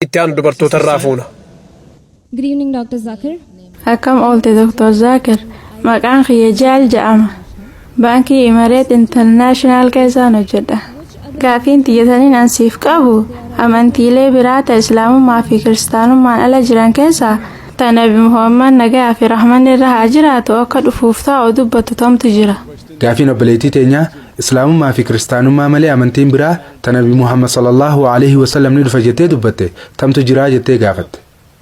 Itti aanu dubartoota irraa fuuna. Good evening, Dr. Zakir. Akkam oolte, Dr. Zaakir? Maqaan kiyya Jaal jedhama. Baankii Imareet International keessaan hojjedha. Gaafiin tiyyataniin an siif qabu, amantiilee biraa ta Islaamummaa fi Kiristaanummaan ala jiran keessaa ta Nabi Muhammad nagayaa fi rahmanni irra haa jiraatu akka dhufuuf taa'u dubbatu tamtu jira? Gaafiin obboleettii teenyaa, Islaamummaa fi Kiristaanummaa malee amantiin biraa ta Nabi Muhammad sallallahu alaihi wasallam ni dhufa jettee dubbatte tamtu jiraa jettee gaafatte.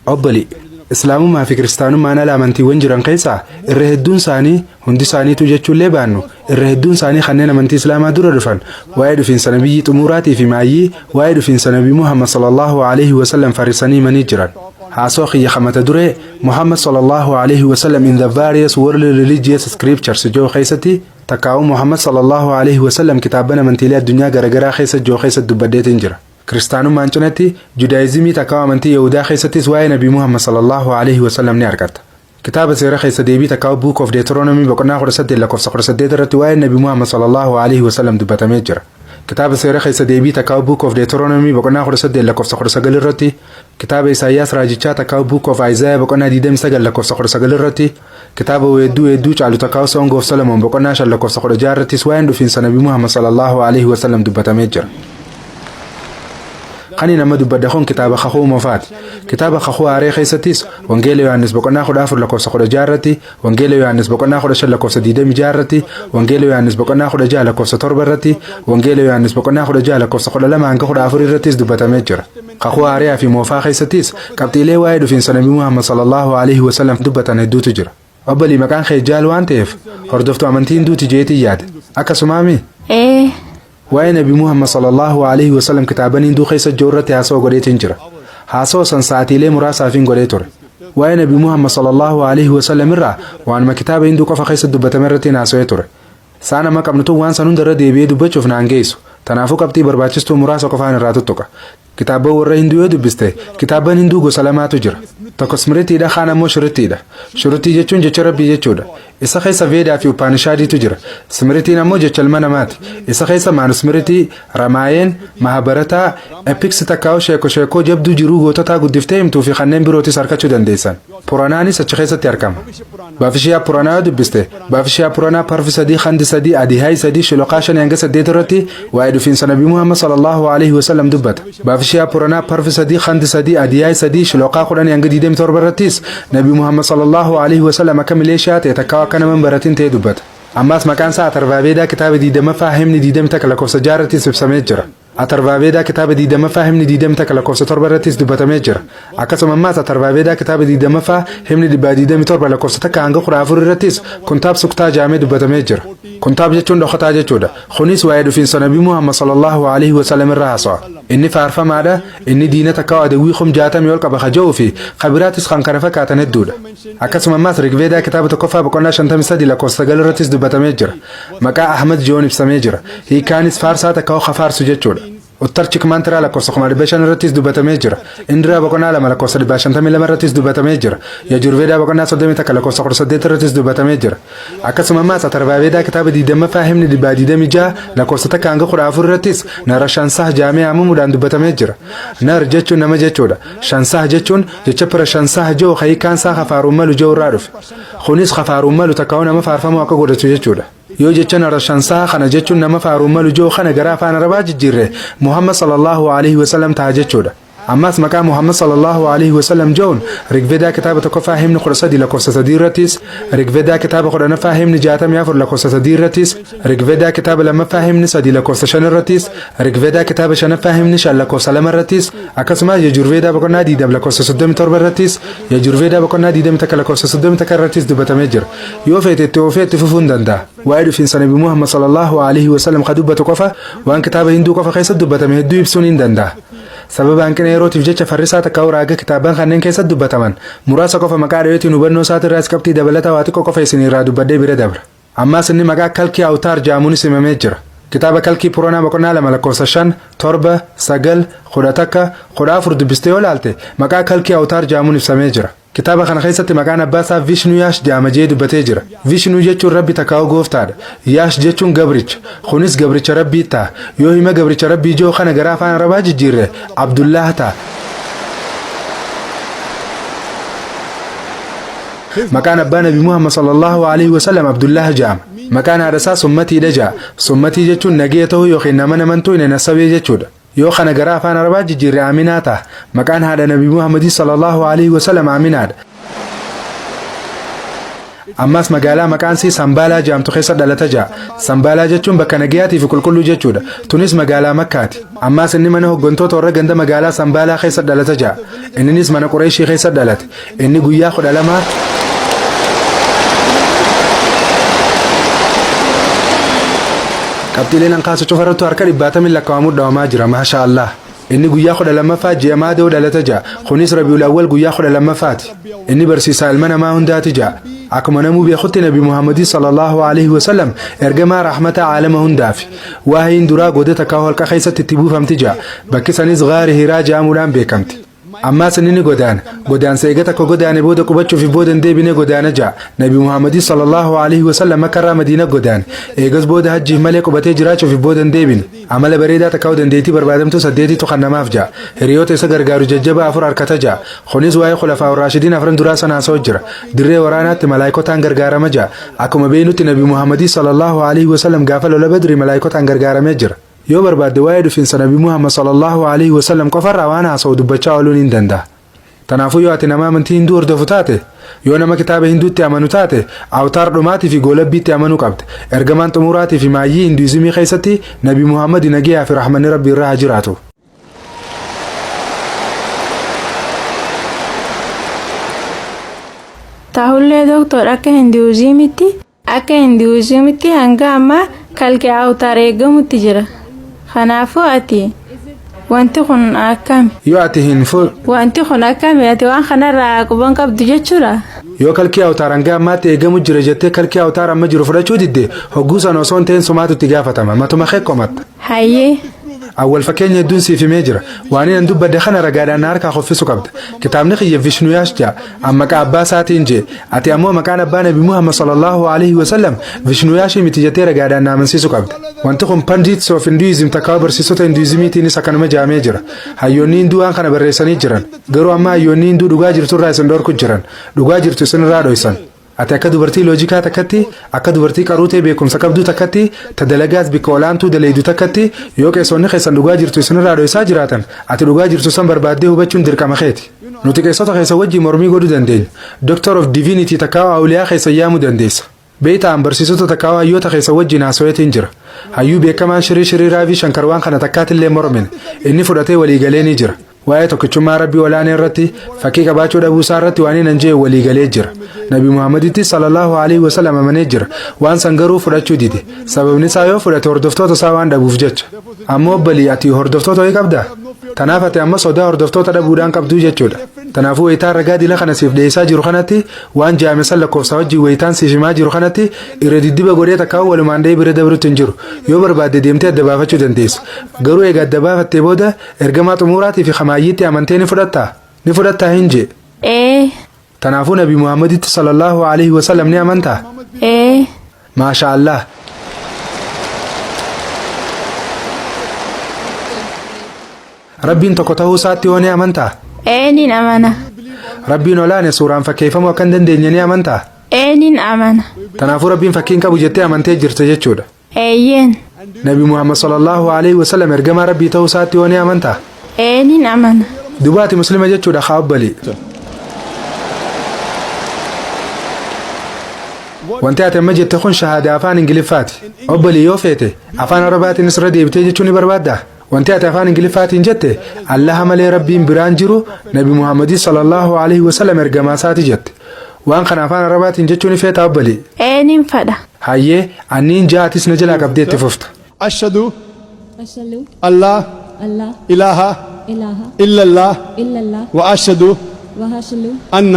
Obboli, Islaamummaa fi Kiristaanummaan ala amantiiwwan jiran keessaa irra hedduun isaanii, hundi isaaniitu jechuullee baannu, irra hedduun isaanii kanneen amantii Islaamaa dura dhufan waa'ee dhufiinsa nabiyyi xumuraatii fi maayyii waa'ee dhufiinsa Nabi Muhammad sallallahu alaihi wasallam farisanii himanii jiran. Haasoo kiyya mata duree "Muhammad sallallahu alaihi wasallam in the various world religious scriptures" joo keessatti, takkaa'uu "Muhammad sallallahu alaihi wasallam kitaabban amantiilee addunyaa garaagaraa keessa" joo keessatti dubbadheetiin jira. Kiristaanummaan cinatti Judaayizimii takkaa'uu amantii Yahudaa keessattis waa'ee Nabii Muhammad sallallahu alaihi wasallam ni argatta. Kitaaba seera keessa deebii takkaa'uu Book of Deuteronomy boqonnaa 18 lakkoofsa 18 irratti waa'ee Nabii Muhammad sallallahu alaihi wasallam dubbatamee jira. Kitaaba seera keessa deebii takkaa'uu Book of Deuteronomy boqonnaa 18 lakkoofsa 19 irratti, kitaaba Isaayyaas raajichaa takkaa'uu Book of Isaiah boqonnaa 29 lakkoofsa 19 irratti, kitaaba weedduu weedduu caalu takkaa'uu Song of Solomon boqonnaa 5 lakkoofsa 16 irrattis waa'een dhufiinsa Nabii Muhammad sallallahu alaihi wasallam dubbatamee jira. Kan nama dubbadda kun kitaaba Kakuu Moofaati. Kitaaba Kakuu Haaree keessattis Wangeela Yohaannis boqonnaa 14 lakkoofsa 16 irratti, Wangeela Yohaannis boqonnaa 15 lakkoofsa 26 irratti, Wangeela Yohaannis boqonnaa 16 lakkoofsa 7 irratti, Wangeela Yohaannis boqonnaa 16 lakkoofsa 12 hanga 14 irrattis dubbatamee jira. Kakuu Haaree fi Moofaa keessattis qabxiilee waa'ee dhufiinsa Nabii Muhammad sallallahu alaihi wasallam dubbatan hedduutu jira. Obbolii, maqaan kee Jaal waan ta'eef hordoftuu amantii Hinduuti jeetii yaade. Akkasumaami? Ee. Waa'ee Nabi Muhammad sallallahu alaihi wasallam kitaaban Hinduu keessa jiru irratti haasawaa godheetiin jira. Haasawaa san sa'aatiilee muraasaafin godhee ture. Waa'ee Nabi Muhammad sallallahu alaihi wasallam irraa waanuma kitaaba Hinduu qofa keessa dubbatame irratti haasawee ture. Sa'aan amma qabnu tun waan san hundarra deebi'ee dubbachuuf naan geessu. Tanaafuu qabxii barbaachistuu muraasa qofaan irraa tuttuqa. Kitaabban warra Hinduu yoo dubbiste, kitaabban Hinduu gosa lamaatu jira. Tokko Smritiidha, kaan ammoo Shurutiidha. Shurutii jechuun jecha Rabbii jechuudha. Isa keessa Veedaa fi Upanishaadiitu jira. Smritiin ammoo jecha ilma namaati. Isa keessa Maanusmiritii, Ramaayeen, Mahabarataa, epics takkaa'u sheeko sheekoo jabduu jiruu goototaa guddiftee himtuu fi kanneen birootis argachuu dandeessan. Puranaanis achi keessatti argama. Bhavishiyaa Puranaa yoo dubbiste, Bhavishiyaa Puranaa parvi 3, khandi 3, adhihaay 3, shiloqaa 5 hanga 8 irratti waa'ee dhufiinsa Nabii Muhammad sallallahu alaihi wasallam dubbata. Bhavishiyaa Puranaa parvi 3, khandi 3, adhihaay 3, shiloqaa 10 hanga 27 irrattis Nabii Muhammad sallallahu alaihi wasallam akka mileeshiyaa ta'e takkaa akka nama hin baratin ta'e dubbata. Ammaas maqaan isaa Atarvaaveedaa kitaaba 20ffaa himni 21 lakkoofsa 6 irrattis ibsamee jira. Atarvaaveedaa kitaaba 20ffaa himni 21 lakkoofsa 7 irrattis dubbatamee jira. Akkasuma ammaas Atarvaaveedaa kitaaba 20ffaa himni 127 lakkoofsa 1 hanga 14 irrattis Kuntaab Suktaa jaamee dubbatamee jira. Kuntaab jechuun dhokataa jechuudha. Kunis waa'ee dhufiinsa Nabii Muhammad sallallahu alaihi wasallam irraa haasawa. Inni faarfamaadha, inni diina takka adawwii 60,000 ol qaba kaja'uu fi kabiraatis kan kana fakkaatan hedduudha. Akkasuma ammaas Rigveedaa kitaaba tokkoffaa boqonnaa 53 lakkoofsa 9 irrattis dubbatamee jira. Maqaa Ahmad Joon ibsamee jira. Hiikaanis faarsaa takka kafaarsu jechuudha. Uttar Chikmaantiraa lakkoofsa 500,000 irrattis dubbatamee jira. Indiraa boqonnaa 2 lakkoofsa 152 irrattis dubbatamee jira. Yajurveedaa boqonnaa 31 lakkoofsa 18 irrattis dubbatamee jira. Akkasuma ammaas Atarvaaveedaa kitaaba 20ffaa himni 126 lakkoofsa 1 hanga 14 irrattis Nara Shansah jaamee amamuudhaan dubbatamee jira. Nar jechuun nama jechuudha. Shansah jechuun jecha Pira Shansah jiru hiikaan isaa kafaaruun malu jiru irraa dhufe. Kunis kafaaruun malu takkaa'uu nama faarfamuu akka godhatu jechuudha. Yoo jecha Nara Shansaa kana jechuun nama faaruun malu jiru kana gara afaan Arabaa jijjiirre, Muhammad sallallahu alaihi wasallam ta'a jechuudha. Ammas maqaa Muhammad sallallahu alaihi wasallam jechuun Rigvedaa kitaaba tokkoffaa himni 13 lakkoofsa 3 irrattis, Rigvedaa kitaaba 10ffaa himni 64 lakkoofsa 3 irrattis, Rigvedaa kitaaba lammaffaa himni 3 lakkoofsa 5 irrattis, Rigvedaa kitaaba shanaffaa himni 5 lakkoofsa 2 irrattis, akkasumas Yajurveedaa boqonnaa 20 lakkoofsa 37 irrattis, Yajurveedaa boqonnaa 21 lakkoofsa 31 irrattis dubbatamee jira. Yoo feete itti oofee itti fufuu hin danda'a. Waa'ee dhufiinsa Nabi Muhammad sallallahu alaihi wasallam ka dubbatu qofa waan kitaaba Hinduu qofa keessatti dubbatame hedduu ibsuun hin danda'a. Sababa hanqina yerootiif jecha farrisaa takka raaga kitaaban kanneen keessatti dubbataman muraasa qofa maqaa dhaheetiin hubannoo isaatirraas qabxii dabalataa waa xiqqoo qofa isin irraa dubbadhee bira dabra. Ammaas inni maqaa Kalkii Awtaar jaamuunis himamee jira. Kitaaba Kalkii Puranaa boqonnaa 2 lakkoofsa 5, 7, 9, 11, 14 dubbistee yoo laalte maqaa Kalkii Awtaar jaamuun ibsamee jira. Kitaaba kana keessatti maqaan abbaa isaa Vishnu Yaash jaama jee dubbatee jira. Vishnu jechuun Rabbi takkaa'u gooftaadha. Yaash jechuun gabricha. Kunis gabricha Rabbii ta'a. Yoo hima gabricha Rabbii jiru kana gara afaan Arabaa jijjiirre, Abdullah ta'a. Maqaan abbaa Nabi Muhammad sallallahu alaihi wasallam Abdullah jedhama. Maqaan haadha isaa Summatiidha jedha. Summatii jechuun nagee ta'uu yookiin nama namantuu hin nasabee jechuudha. Yoo kana gara afaan Arabaa jijjiirre Aminaa ta'a. Maqaan haadha Nabi Muhammadii sallallahu alaihi wasallam Aminaadha. Ammas magaalaa maqaan isii Sambaalaa jedhamtu keessa dhalata ja'a. Sambaalaa jechuun bakka nagayaatii fi qulqulluu jechuudha. Tunis magaalaa Makkaati. Ammas inni mana hooggantoota warra ganda magaalaa Sambaalaa keessa dhalata ja'a. Inninis mana Qureeshii keessa dhalate. Inni guyyaa 12 qabxiileen hankaasu cufarrattu harka dhibbaatamin lakkaa'amuu dhawamaa jira, maasha Allah. Inni guyyaa 12ffaa ji'a Maadoo dhalata ja'a. Kunis Rabiul Awwal guyyaa 12ffaati. Inni barsiisaa ilma namaa hundaati ja'a. Akkuma namuu beekutti Nabi Muhammadii sallallahu alaihi wasallam ergamaa rahmata aalama hundaafi. Waahiin duraa goda takkaa holqa keessatti itti buufamti ja'a. Bakki sanis gaari Hiraa jedhamuudhaan beekamti. Ammaas inni ni godaana. Godaansa eega takka godaane booda qubachuuf booda hin deebine godaana ja'a. Nabi Muhammadii sallallahu alaihi wasallam Makka irraa Madiina godaane. Eegas booda hajjiif malee qubatee jiraachuuf booda hin deebine. Amala bareedaa takkaa dandeettii barbaadamtuu saddeetitu kan namaaf ja'a. Hiriyoota isa gargaaru jajjabaa afur harkata ja'a. Kunis waa'ee khulafaa raashidiin afran duraa sana haasa'u jira. Dirree waraanaatti malaayikotaan gargaarama ja'a. Akkuma beeknutti Nabi Muhammadii sallallahu alaihi wasallam gaafa lola Badri malaayikotaan gargaaramee jira. Yoo barbaadde waa'ee dhufiinsa Nabi Muhammad sallallahu alaihi wasallam qofarraa waan haasa'u dubbachaa ooluun hin danda'a. Kanaafuu yoo ati nama amantii Hinduu hordofu taate, yoo nama kitaaba Hinduutti amanu taate, awtaar dhumaatii fi goolabbiitti amanuu qabda. Ergamaan xumuraatii fi maayyii Hinduizimii keessatti Nabi Muhammad nagayaa fi rahmanni Rabbi irraa haa jiraatu. Ta'ullee doktor, akka Hinduuzimitti hanga ammaa kalqee awtaar eegamutti jira. Kanaafuu ati wanti kun akkami? Yoo ati hin fu Wanti kun akkami? Ati waan kanarraa quban qabdu jechuudha? Yoo kalkii awtaar hanga ammaatti eegamu jira jettee kalkii awtaar amma jiru fudhachuu didde, hogguu sana osoo hin ta'in sumaatu itti gaafatama. Matuma kee komatta. Hayyee. Awwal fakkeenya hedduun siif himee jira. Waan inni dubbadde kana ragaadhaan na harkaa koffisu qabda. Kitaabni kiyya Vishnuyash jedha. An maqaa abbaa isaatiin jee. Ati ammoo maqaan abbaa Nabi Muhammad sallallahu alaihi wasallam Vishnuyaashii miti jettee ragaadhaan na amansiisu qabda. Wanti kun Pandits of Hinduism takkaa barsiisota Hinduizimiitiinis akkanuma jaamee jira. Hayyoonni Hinduu waan kana barreessanii jiran. Garuu amma hayyoonni Hinduu dhugaa jirtu irraa isin dhorku jiran. Dhugaa jirtu isin irraa dhoysan. Ati akka dubartii loojikaa takkatti, akka dubartii qaruutee beekumsa qabduu takkatti, ta dalagaas bikka olaantuu daleeydu takkatti, yoo qeessonni keessan dhugaa jirtu isinirraa dhoysaa jiraatan, ati dhugaa jirtu san barbaaddee hubachuun dirqama keeti. Nuti qeessota keessa wajjin mormii godhuu dandeenya. Doctor of Divinity takkaa awliyaa keessa yaamuu dandeessa. Beeytaan barsiisota takkaa hayyoota keessa wajjin haasaweetiin jira. Hayyuu beekamaan Shirii Shirii Raavii Shankar waan kana takkaatillee mormine. Inni fudhatee waliigalee ni jira. Waa'ee tokkichummaa Rabbii olaanee irratti fakkii qabaachuu dhabuu isaa irratti waan inni jee waliigalee jira. Nabi Muhammaditti sallallahu alaihi wasallam amanee jira. Waan san garuu fudhachuu dide. Sababni isaa yoo fudhate hordoftoota isaa waan dhabuuf jecha. Ammoo obbolii, ati hordoftoota wayii qabdaa? Tanaaf ati amma sodaa hordoftoota dhabuudhaan qabduu jechuudha. Kanaafuu wayitaan ragaa dila kana siif dhiyeessaa jiru kanatti, waan jaame san lakkoofsa wajjin wayitaan siif himaa jiru kanatti, irra diddiba godhee takkaa walumaan dhahee bira dabrutti hin jiru. Yoo barbaadde deemtee adda baafachuu dandeessa. Garuu egaa adda baafattee booda ergamaa xumuraatii fi kamaayyiitti amantee ni fudhattaa? Ni fudhattaa hin jee? Ee. Kanaafuu Nabi Muhammaditti sallallahu alaihi wasallam ni amantaa? Ee. Maasha Allah. Rabbiin tokko ta'uu isaatti yoo ni amantaa? Ee, nin amana. Rabbiin olaane suuraan fakkeeffamuu akka hin dandeenye ni amantaa? Ee, nin amana. Kanaafuu Rabbiin fakkiin qabu jettee amantee jirte jechuudha. Eeyyeen. Nabi Muhammad sallallahu alaihi wasallam ergamaa Rabbii ta'uu isaatti yoo ni amantaa? Ee, nin amana. Duuba ati muslima jechuudha haa obbalii. Wanti ati amma jette kun shahaadaa afaan Ingiliffaati. Obbolii, yoo feete afaan Arabaatiinis irra deebitee jechuu ni barbaaddaa? Wanti ati afaan Ingiliffaatiin jette Allaha malee Rabbiin biraan jiru, Nabi Muhammadii sallallahu alaihi wasallam ergamaa isaati jette. Waan kana afaan Arabaatiin jechuu ni feetaa, obbolii? Ee, nin fedha. Hayyee, anniin ja'atis na jalaa qabdee itti fufta. أشهد أشهد أن لا أن لا إله إله إلا الله إلا الله وأشهد وأشهد أن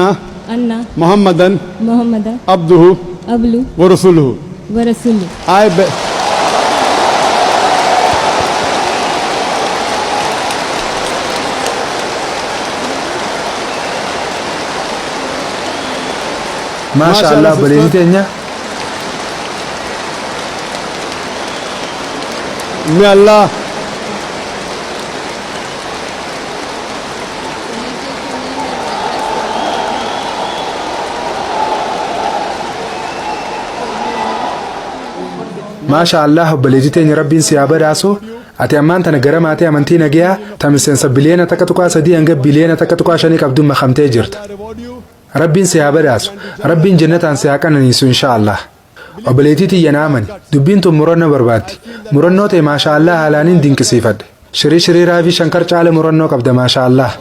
أن محمدا محمدا عبده عبده ورسوله. ورسوله. I be Maasha Allah, obboleettii teenya. May Allah Maasha Allah, obboleettii teenya, Rabbiin si haa badhaasu. Ati ammaan tana gara maatii amantii nagayaa ta miseensa biliyoona 1.3 hanga biliyoona 1.5 qabduun makamtee jirta. Rabbiin si haa badhaasu. Rabbiin jannataan si haa qananiisu, insha Allah. Obboleettii tiyya, na amani. Dubbiin tun murannoo barbaaddi. Murannoo ta'e, maasha Allah, haalaaniin dinqisiifadhe. Shirii Shirii Raavii Shankar caala murannoo qabda, maasha Allah.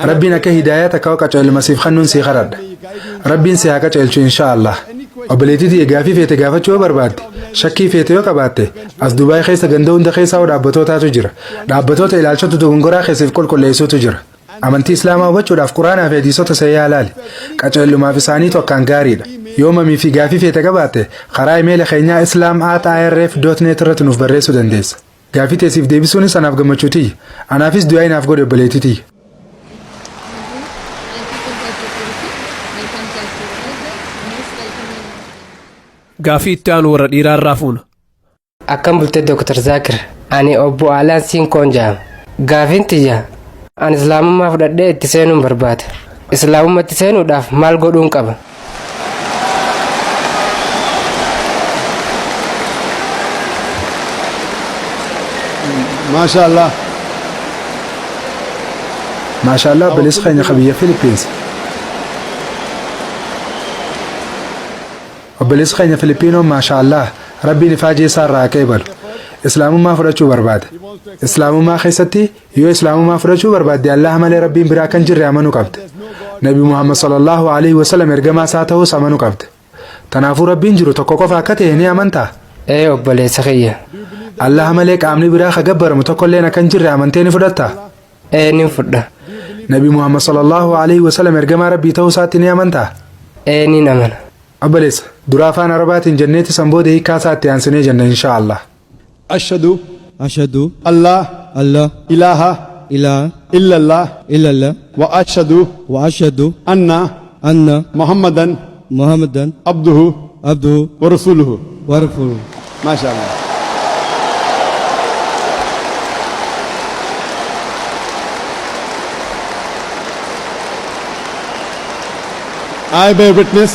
Rabbiin akka hidaayaa takka qaceelma siif kennuun sii kadhadha. Rabbiin si haa qaceelchu, insha Allah. Obboleettii tiyya, gaafii feete gaafachuu yoo barbaadde, shakkii feete yoo qabaatte, as Dubaay keessa ganda hunda keessaa dhaabbatootaatu jira. Dhaabbatoota ilaalchota dogongoraa keessiif qulqulleessuutu jira. Amantii Islaamaa hubachuudhaaf Quraanaa fi hadiisota sayyaa ilaali. Qaceellumaaf isaaniitu akkaan gaariidha. Yoo mamii fi gaafii feete qabaatte, karaa imeela keenyaa islam@irf.net irratti nuuf barreessuu dandeessa. Gaafii teessiif deebisuunis anaaf gammachuu tiyya. Anaafis du'aa inaaf godhe, obboleettii tiyya. And people that welcome most welcome. Gaafii itti aanu warra dhiiraa irraa fuuna. Akkam bulte, Dr. Zaakir? Ani obbo Alaan Siinkoon jedhama. Gaafiin tiyya, ani islaamummaa fudhadhee itti seenuun barbaada. Islaamummaatti seenuudhaaf maal godhuun qaba? Maasha Allah. Maashaallah, obboleessi keenya ka biyya Filipiins. Obboleessi keenya Filipiinoon, maashaallah, Rabbiin ifaajee isaa irraa haa qeebalu. Islaamummaa fudhachuu barbaada. Islaamummaa keessatti yoo islaamummaa fudhachuu barbaadde, Allah malee Rabbiin biraa kan jirre amanuu qabda. Nabi Muhammad sallallahu alaihi wasallam ergamaa isaa ta'uus amanuu qabda. Kanaafuu Rabbiin jiru tokko qofa akka ta'e ni amantaa? Ee, obboleessa kiyya. Allah malee qaamni biraa ka gabbaramu tokkolleen akka hin jirre amantee ni fudhattaa? Ee, nin fudha. Nabi Muhammad sallallahu alaihi wasallam ergamaa Rabbii ta'uu isaatti ni amantaa? Ee, nin amana. Obboleessa, dura afaan Arabaatiin jenneeti san booda hiikkaa isaa itti aansinee jenna, insha Allah. أشهد أشهد أن لا أن لا إله إله إلا الله إلا الله وأشهد وأشهد أن أن محمدا محمدا عبده عبده ورسوله. ورسوله. ما شاء الله. I bear witness